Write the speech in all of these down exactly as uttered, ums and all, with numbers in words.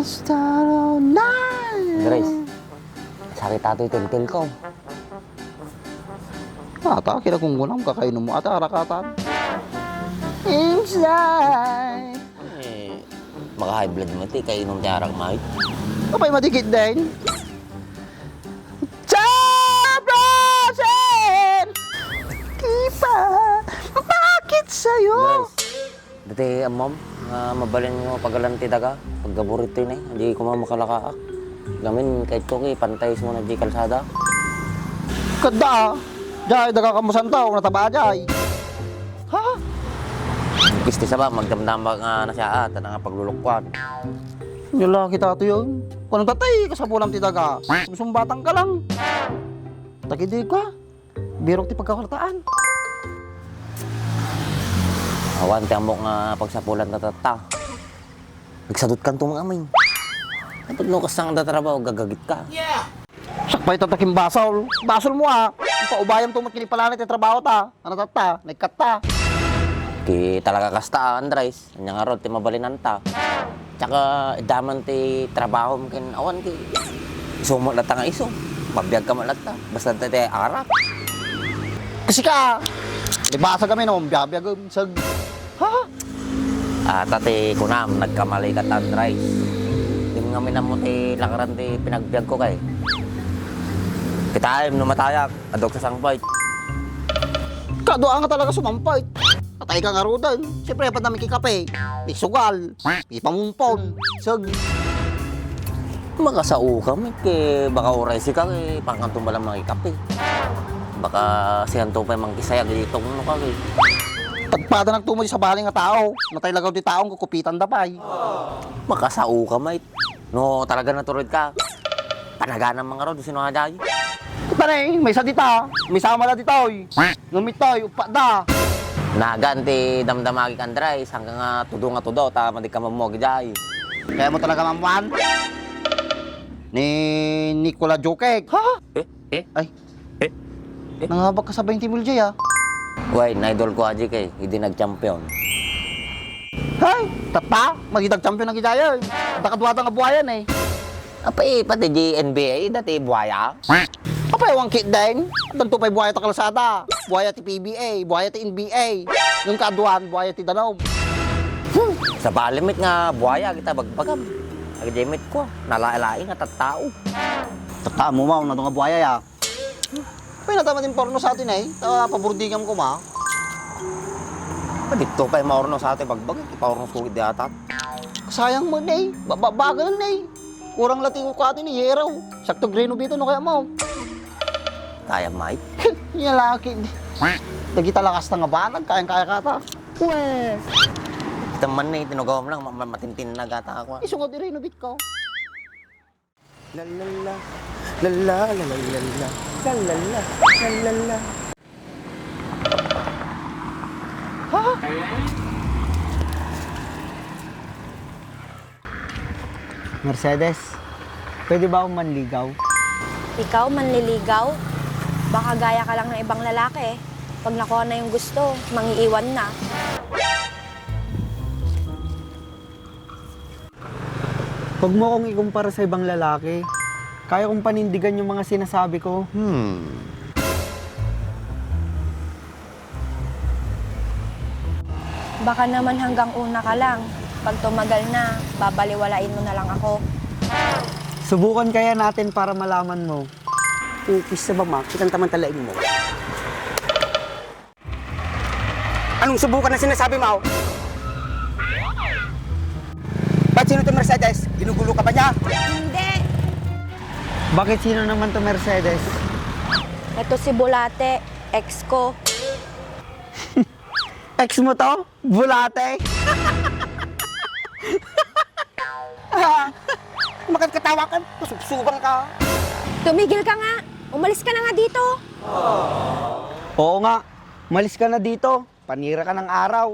Andres, sakit ato iti tiltilko. Ata, kinagunggunam, kakainom mo. Ata, arakatan. Inside. Eh, maka-high blood mo, ti, kainom ti arak, Mike. Apay, madikit din. Chaplasin! Kipa, bakit sa'yo? Andres, dati ammom nga mabalin nga pagalan ti daga, paggaburito ni, di koma makalakaak. Gamin, kahit ko ki, pantay ismo na di kalsada. Kada, jay, daga kamusan tao, nataba jay. Ha? Kisti sa ba, magdamdama nga nasiyaat, ano nga paglulukwan. Yala kita to yun. Kung tatay, kasapulam ti daga. Sumsumbatan ka lang. Tagidi ka. Birok ti pagkakartaan. Awan ti ammok nga pagsapulan ta tatta. Nagsadut kanto, mga amin. Apod no kasang da trabaho, gagagit ka. Sakbay ta takim basol. Basol mo, ah. Paubayam to matkini palani ti trabaho ta. Ano tatta? Nagkatta. Ki talaga kasta, ah, Andres. Anya nga rod ti mabalinanta. Tsaka, idaman ti trabahom ken awan ti isu met latta nga isu. Mabiag ka met latta. Basta ti, ti arak. Kasi ka, di ba sa kami no, biabiag, um, sag, ha? Ata ti kunam, nagkamali ka, Andres. Di nga minamo ti lakaran ti pinagbiag ko kay. Kitaem no matayak, adok sa sangpay. Kadua nga talaga sumampay. Patay ka nga rudan. Siyempre, dapat namin kikape. May sugal. May pamumpon. Sag. Makasao ka, Mike. Baka oray sika, eh, pangkanto mo lang makikape. Baka siyanto pa'y mangkisayag, itong no ka, eh. Tagpada nagtumo sa bali nga tao. Natay lagaw di taong kukupitan da pa'y. Makasao ka, Mike. No, talaga natured ka. Panaganam man ngarud, sino nga jay? Tanay, maysa dita, maysa mala ditoy. Ngem itoy, uppat da. Nagan ti damdamagi, Andres, hanggang nga tudo nga tudo, ta madi ka mammuag jay. Kaya mo talaga mamuan? Ni Nicola Jokek. Ha? Eh? Eh? Ay. Eh? Eh? Nangabak ka sa twenty mil jay, ah. Way, na-idol ko aji kay, idi nag-champion. Hay, tatta, madi nag-champion ang ijay, eh. Dakaduata nga buayan, eh. Apay, pati di N B A, dati buaya. Apay, wangkit din. Danto pa'y buaya ta kalsada. Buaya ti P B A, buaya ti N B A. Yung kaaduan, buaya ti danum. Hmm, sa balimit nga buaya, kita bagbagam. Agdemit ko, nalailai nga tattao. Tattao mo, mao, na nga buaya, ya. Uy, natama din porno sa atin, eh. Ta, paburdigam ko, ma. Dito pa'y maorno sa atin, bagbag, ipaorno sa kuwit di atat. Sayang mo, eh. Ba-, ba-, bagal, eh. Kurang lati ko kati ni Yero. Sakto greno bito no kaya mo. Kaya, Mike? Niya laki. Dagita lakas na nga banag, kayang-kaya kata. Weh! Ita man ni, tinugaw mo lang, ma-, ma-, matintin na gata ako. Isunod, i-renovate ko. La, la, la. La, la, la, la, la, la. La, la, la. La, la, la. Ha? Mercedes, pwede ba akong manligaw? Ikaw, manliligaw? Baka gaya ka lang ng ibang lalaki. Pag nakuha na yung gusto, mangiiwan na. Huwag mo akong ikumpara sa ibang lalaki. Kaya kong panindigan yung mga sinasabi ko. Hmm. Baka naman hanggang una ka lang. Pag tumagal na, babaliwalain mo na lang ako. Subukan kaya natin para malaman mo. Upis na ba, Mac? Kitang tamang talain mo. Anong subukan na sinasabi mo? Ba't sino to, Mercedes? Ginugulo ka ba niya? Hindi. Bakit sino naman to, Mercedes? Ito si Bulate, ex ko. Ex mo to? Bulate? Ah, makagkatawa ka, kasubsuban ka. Tumigil ka nga. Umalis ka na nga dito. Oo nga, umalis ka na dito. Panira ka ng araw.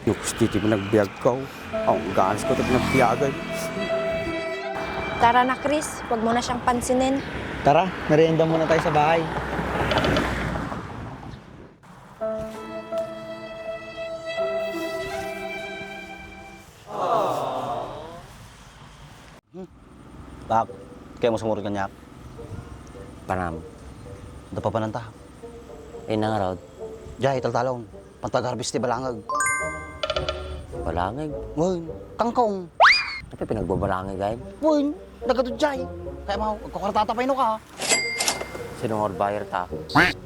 Yuks, di, di mo nagbiag ka, oh. Ang ganas ko, di nagbiagan. Tara na, Chris. Huwag mo na siyang pansinin. Tara, merienda muna tayo sa bahay. Ak, kayatmo sumurot kaniak? Panam. Adda papananta. Ay, nangarod. Jay, taltalon. Pantag-harvest ti balangeg. Balangeg? Wen, kangkong. Apay pinagbabalangeg, ay? Wen, nagadu jay. Kayatmo, agkukuartata pay no ka. Sino nga buyer ta?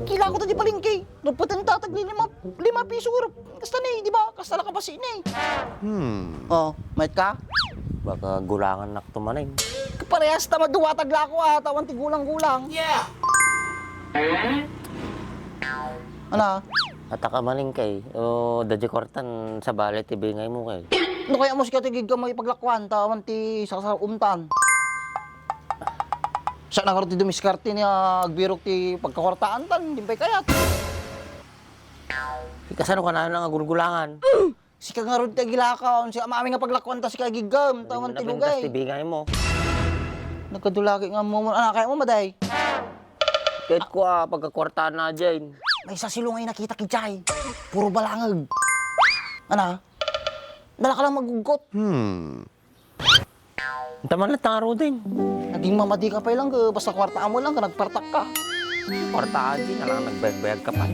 Kila ko ta di palengke. Napatenta, tag lima, lima piso, kasta ni, di ba? Kasta la kabasi ni. Hmm. Oh, mayat ka? Baka gulangan nak tumanin. Parehas ta maduwatag lako, ah, tawan ti gulang-gulang. Yeah! Ana? At ka malingkay, o, da di kuartan, sabali ti bingay mo kay. No kayatmo sika ti gigga mo ipaglakuan, tawan ti sasarumtan. Siak na ngarud ti dumiskarte ni, ah, agbirok ti pagkakuartaan tan, di pay kayat. Kasano ka na nga gulgulangan? Sika ngarud ti agilakaw, sika amin nga paglakuan ta sika agiggam, tawan ti lugay. Ti bingay mo. Nagkadulagi nga mo, ana, kayatmo, maday? Kayat ko, ah, pagkakuartaan na, Jane. Maysa silong nga nakita ki Jay. Puro balangeg. Ana? Dala ka lang maguggot. Hmm. Anta man lang tangaruden. Naging mamadi ka pay lang, eh, basta kuartaam lang, nagpartak ka. Kuarta adi, alang nagbayag-bayag ka pa.